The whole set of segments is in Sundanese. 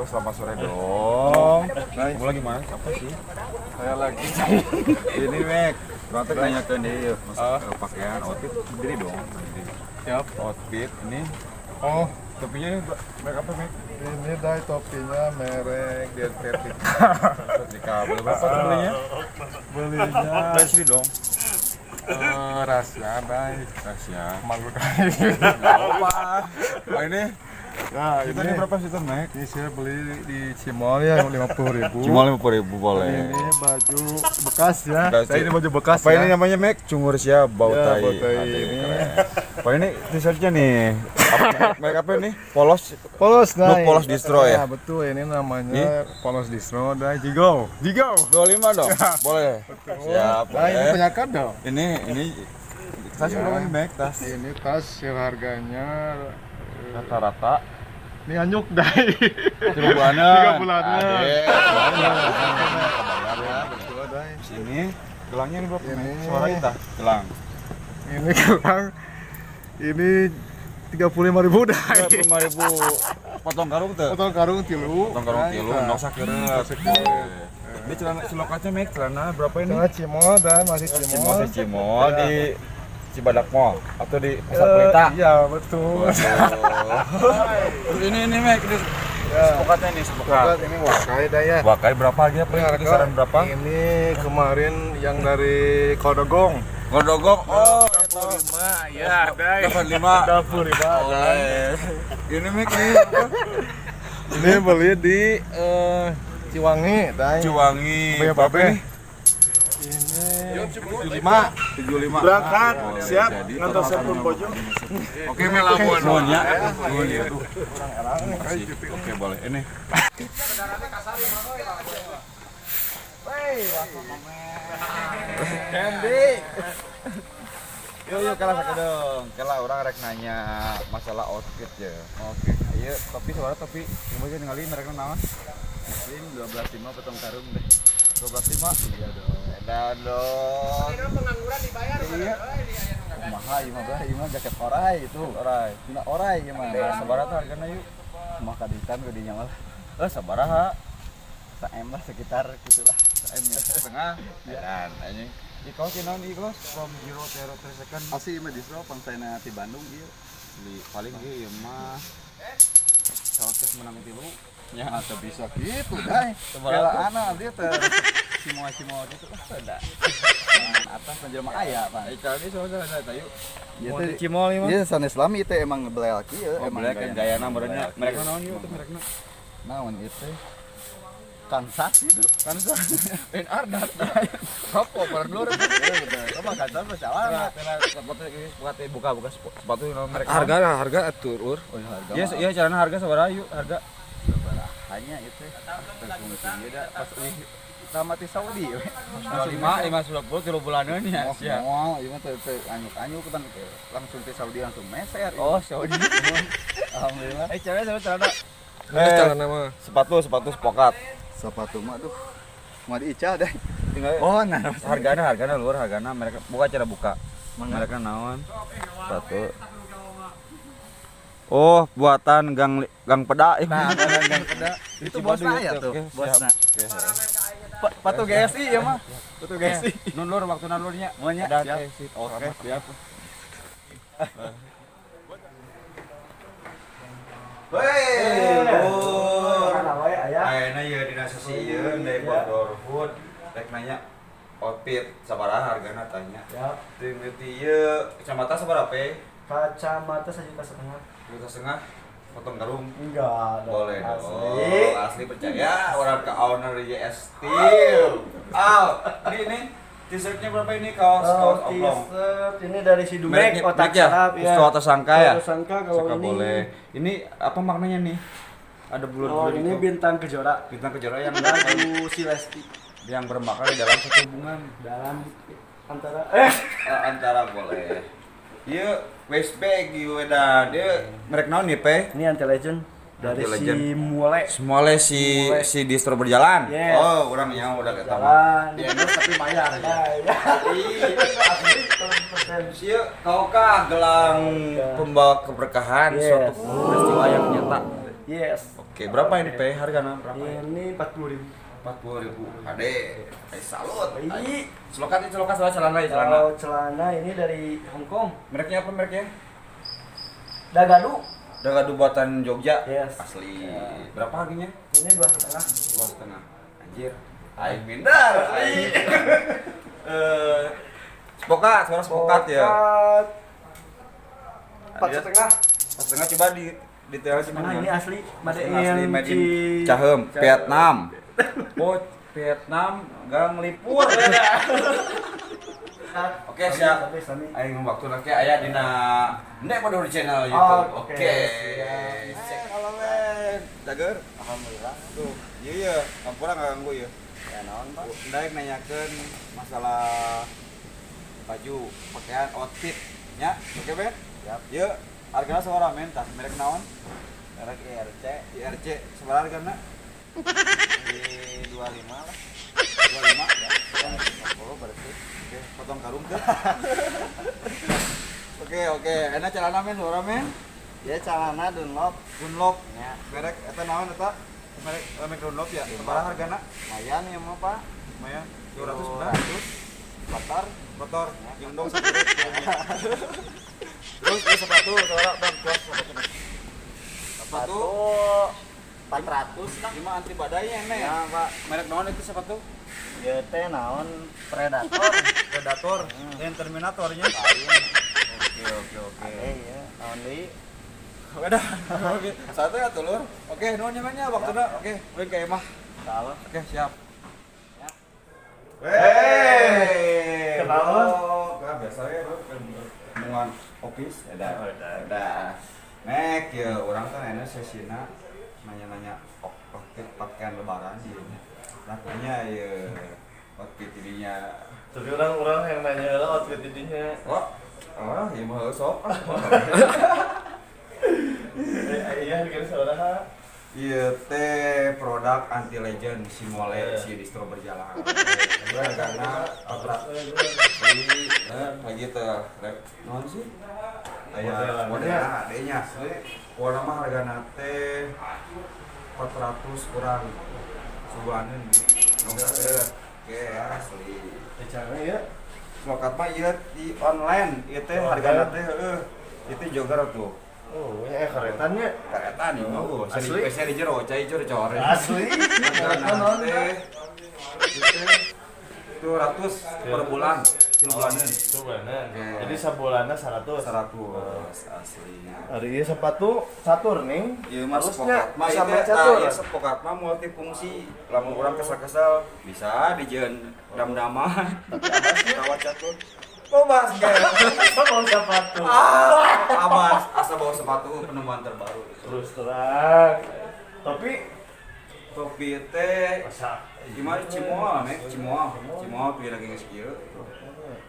Selamat sore dong. Kamu lagi mana? Apa sih? Saya lagi Ini, Mek. Urang teh nanyakeun deui mas, pakaian outfit berdiri dong. Berdiri. Siap. Outfit ini Oh, topinya ini merek apa, Mek? Ini dai topinya merek Dietetika. Ketika beli berapa tuh belinya? Belinya Dari sini dong. Rahasia dai. Rahasia. Malu dai. Apa? Oh, ini Nah, kita ini berapa sih tuh, Mek? Ini saya beli di Cimol ya, 50.000. Cuma 50.000 boleh. Ini baju bekas ya. Bekas. Saya ini baju bekas Apa ya. ini namanya, Mek? Cungur siap bau Ya, tai. bau tai Aduh, ini. keren. Apa ini t-shirtnya nih? Apa, merek apa ini? Polos. Polos No, dai. Polos Distro ya? Ya, betul, ini namanya Polos Distro dai. Jigo. Jigo. 25 dong. Boleh. Siap, Nah, ini boleh. punya dong. Ini tas Ya. berapa nih, Mek? Tas Ini tas yang harganya rata-rata ini anyuk dai. 3 bulanan. 3 bulanan. Ade, kebayar ya. Betul dai. Terus ini gelangnya ini berapa, Mek? Ini. Suara kita. Gelang. Ini gelang ini 35.000 dai. 35.000 potong karung tuh. Potong karung tilu. Potong karung tilu, Nah, nggak usah kira. Ini celana silokatnya, Mek, celana berapa ini? Celana Cimol dan masih Cimol, Cimol. di Cimol di Cibadak Mall atau di Pasar Pelita. Iya, betul. Terus ini Mek, ini Ya. sepokatnya nih, sepokat. Sepokat ini wakai dah ya. Wakai berapa harganya? Ini Paling harga kisaran berapa? Ini kemarin yang dari Kodogong. Godogong. Oh, 85 ya, dai. 85. 85. Boleh. Ini, Mek, ini apa? Ini beli di Ciwangi, dai. Ciwangi. Berapa Berapa ini? Ini 75. 75. Berangkat, Boleh, siap. jadi Ngantos total pun bojong. Oke, Mek, nuhun ya. Nuhun ya tuh. Terima kasih. Oke, boleh. Ini. Candy. Yuk, yuk, kalah dong. Kalah orang rek nanya masalah outfit ya. Oke. Ayo, topi suara topi. Kemudian ningali mereka naon? Muslim 12.5 potong karung deh. 12.5. Iya dong. Edan dong. Pengangguran dibayar. Iya. Kumaha ieu mah, bah, ieu mah jaket orai itu. Orai. Dina orai ieu mah. Nah, sabaraha tuh hargana yuk? Mah kaditan kudinya mah. Eh, sabaraha? Sa M lah sekitar gitu lah. M setengah. Edan anjing. Ih, kaos ieu naon ieu kaos? From zero zero three second. Asli ieu mah distro pangsaina ti Bandung ieu. Beli paling ge ieu mah 100 menang tilu. Ya atau bisa gitu dai. Sabaraha Kela tuh? ana abdi teh cimoa-cimoa gitu lah ada. Nah, atas jelema aya pan. Eh, kalau ini soalnya saya tahu. Ieu Mau teh di Cimol ieu mah. Ieu sanes lami teh emang belel kieu. Oh, Emang mereka gayana mereka mereka naon ieu Emang. tuh merekna? Naon ieu teh? Kansas gitu. Kansas. In Ardat. Apa pernah Apa Kansas mah salah. Sepatu sepatu buka buka sepatu mereka. Harga harga atur ur. Oh, harga. Iya, iya carana harga sabaraha yuk harga. Hanya itu terfungsi dia pas uih sama ti Saudi we. 25 590 tilu bulaneun ya. Moal moal ieu mah teh teh anyuk-anyuk kan langsung ti Saudi langsung meser. Oh, Saudi. Alhamdulillah. Eh, cewek sama celana. Eh, celana mah. Sepatu sepatu sepokat. Sepatu mah aduh. Mau diical deh. Tinggal Oh, nah. hargana hargana luar hargana mereka buka cara buka. Mereka naon? Sepatu. Oh, buatan Gang Gang Peda. Nah, gang peda. Itu bosna ya tuh, Oke, siap. bosna. Oke. Patu GSI ya mah. Patu GSI. Nun lur waktu nun lurnya. Maunya, Ada siap. teh, sip. Oke, siap. Hei, lur. Ayeuna ieu dina sesi ieu neighborhood rek nanya outfit sabaraha hargana tanya. Ya, Timiti ieu kacamata sabaraha pe? Kacamata 1,5 juta. 1,5 juta potong karung. Enggak dong. Boleh dong. Asli. Asli percaya orang ke owner YS Steel. Al, ini ini t-shirtnya berapa ini kaos Oh, kaos oblong? T-shirt ini dari si Dumek, Mereknya- otak mereknya? sarap ya. Pisto atau sangka ya? Sangka kalau Sangka ini. boleh. Ini apa maknanya nih? Ada Oh, bulat-bulat ini gitu. Bintang Kejora. Bintang Kejora yang Lagu si Lesti yang bermakna di dalam satu hubungan. dalam antara Antara boleh. Iya, waist bag ieu da. Dia merek naon nih, Pe? Ini anti legend dari Anti Legend. si Mule. Semole si Mule. si distro berjalan. Yes. Oh, orang yang udah ketemu. Jalan. Di endorse tapi bayar ya. Nah, ya. Iya. Sieu kau kah gelang pembawa keberkahan Yes. suatu peristiwa yang nyata. Yes. Oke, berapa ini Pe? Harganya berapa? Ini 40.000. 40.000. Ade, salut. Ih. Selokat ini selokat salah celana ya celana. Kalau celana ini dari Hong Kong. Mereknya apa mereknya? Dagadu. Dagadu buatan Jogja. Yes. Asli. Berapa harganya? Ini 2,5. 2,5. Anjir. Aing minder. Spokat, suara spokat ya. 4,5. 4,5 coba di detail sih. Nah, ini asli made asli in made in Cahem, Vietnam. Oh, Vietnam gang lipur. Oke, siap. Aing waktu nanti aya dina Nek Bodor channel YouTube. Oke. Halo, men. Dager. Alhamdulillah. Tuh, iya, ampura nggak ganggu ya. Ya naon, Pak? Daek nanyakeun masalah baju, pakaian, outfit nya. Oke, Ben? Siap. Yuk, hargana sabaraha men tah? Merek naon? Merek IRC. IRC sabaraha hargana? Di 25 lah. 25 ya. 50 berarti. Oke, potong karung tuh. Oke, oke. Enak celana men, suara men? Ya celana Dunlop. Dunlop. Ya. Merek eta naon eta? Merek merek Dunlop ya. Sabaraha hargana? Lumayan ya mah, Pak. Lumayan. 200 benar. Kotor. Kotor. Jeung dong sakurut. Terus ini sepatu, suara Bang, kelas sepatu. Sepatu 400 lah. Lima anti badainya nih. Ya, Pak. Merek naon itu sepatu? Ya teh naon Predator. Predator, dan Terminatornya. Oke, oke, oke. Iya, naon deui? Udah. Oke. Satu ya telur. Oke, nuhun nya waktuna. Oke, ulin ka imah. Salah. Oke, siap. Ya. Wey. Kenal. Kan biasa ya, bro. Pertemuan office, ada. Ada. Nek, ya orang kan enak sesina nanya-nanya outfit pakaian lebaran sih. Lakunya ya outfit ininya. Tapi orang-orang yang nanya lah outfit ininya. Oh, oh, ya mau sok. Iya, harganya sabaraha? Iya teh produk anti legend si mole si distro berjalan. Karena lagi teh rek naon sih? Aya model adenya asli. Warna mah hargana teh 400 kurang. Suguhaneun. Oke, asli. Caranya ya. Lokat mah ieu di online, ieu teh hargana teh heueuh. Itu jogger tuh. Oh, ya karetannya. Karetan ya, oh, asli. Seri jero, cai jero core. Asli. Hargana teh 200 per bulan, sebulanan. Sebulanan. Jadi sebulannya 100. 100 asli. Hari ini sepatu catur nih. Iya mas, sepokat mah catur. Iya sepokat mah multifungsi. Lamun urang kesel-kesel bisa dijieun dam-daman. Tawa catur. Oh basket. Bawa sepatu. Ah, abas, asa bawa sepatu penemuan terbaru. Terus terang. Tapi topi teh gimana cimoa nek cimoa cimoa pi lagi geus kieu.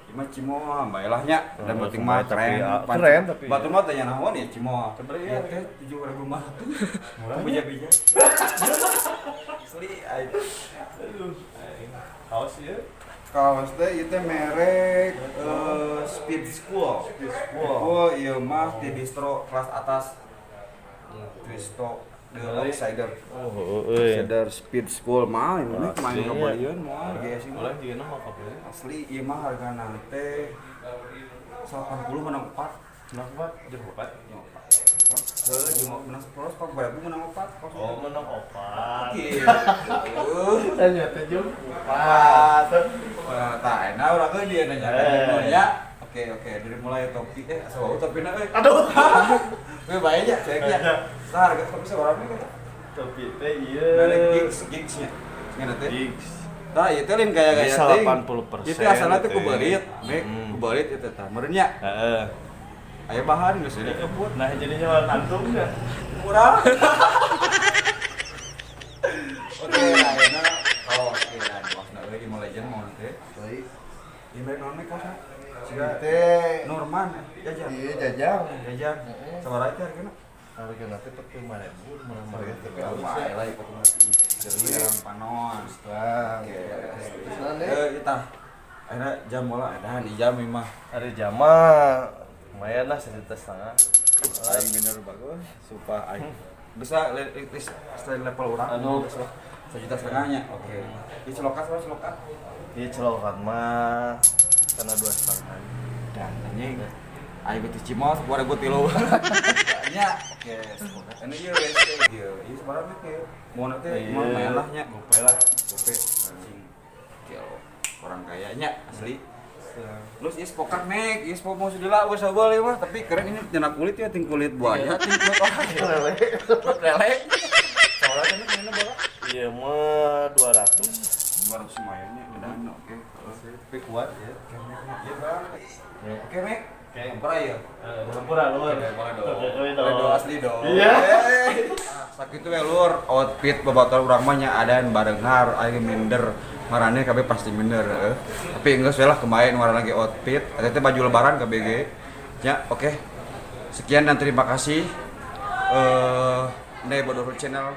Gimana cimoa bae nya dan penting mah keren. Keren tapi. Batur mah tanya naon ya cimoa. Ieu teh 7.500. Murah. Bija-bija. Asli aing. Aduh. Kaos ieu. Kaos teh ieu teh merek Speed School. Speed School. Oh, ieu mah di distro kelas atas. Distro The Outsider. Oh, euy. Outsider Speed School mah ini main kabelieun moal ge sih. Ulah jeung mah kabelieun. Asli ieu mah hargana teh 80 menang 4. Menang 4 jeung 4. Heuh, jeung menang 10 kok beribu menang 4. Oh, menang 4. Gitu. Ternyata jeung 4. Tah, enak urang ge dia nanya ya. Oke, oke, dari mulai topi asa wau topina euy. Aduh. Weh bae nya, cek nya. Sah harga topi sabaraha nih? Topi teh ieu. Merek gigs, gigs nya. Ngeuna teh. Gigs. Tah, ieu teh lain gaya-gaya teh. 80%. Ieu teh asalna teh ku beurit, mek ku beurit ieu teh tah. Meureun nya. Heeh. Aya bahan geus ini kebut. Nah, jadinya warna antum nya. Murah. Oke, ayeuna kaos ieu kaosna euy di Legend mau teh. Deui. Ieu merek naon kaosna? Teh Norman, jajan. Iya, jajan. Jajan. Sabaraha teh hargana? Hargana teh 45.000, murah mah tapi alus ya. Lah ieu mah panon. Oke. Eh, tah. Akhirnya jam bola ada di jam mah. Ari jam mah lumayan lah 1,5 juta. Aing bener bagus, sumpah aing. Bisa selain level urang. Anu. 1,5 jutanya. Oke. Di celokat sama celokat. Di celokan mah karena 2,5. Dan anjing. Ayo ke Cimol 10.003. Nya, oke. Ini ieu WC ieu. Ieu sebenarnya ke mau nanti mau main lah nya. Gope lah. Gope anjing. Gelo. Orang kayaknya asli. Terus ieu spokat mek, ieu spok mau sudah lah geus sabal ieu mah, tapi keren ini tina kulit ya, ting kulit buaya, ting kulit orang. Lele. Kulit lele. Soalnya kan ini bola. Iya mah 200. 200 lumayan nya, dan oke. Tapi kuat ya. Iya, Bang. Oke, Mek. Oke. Ampura ya. Ampura lur. Boleh dong. Boleh Boleh dong asli dong. Iya. Sakitu we lur, outfit babaturan urang mah nya ada barenghar, aing minder. Marane kabeh pasti minder heuh. Tapi geus we lah kemarin warna lagi outfit, eta teh baju lebaran KBG. Ya, oke. Sekian dan terima kasih. Eh, Ndai Bodor Channel.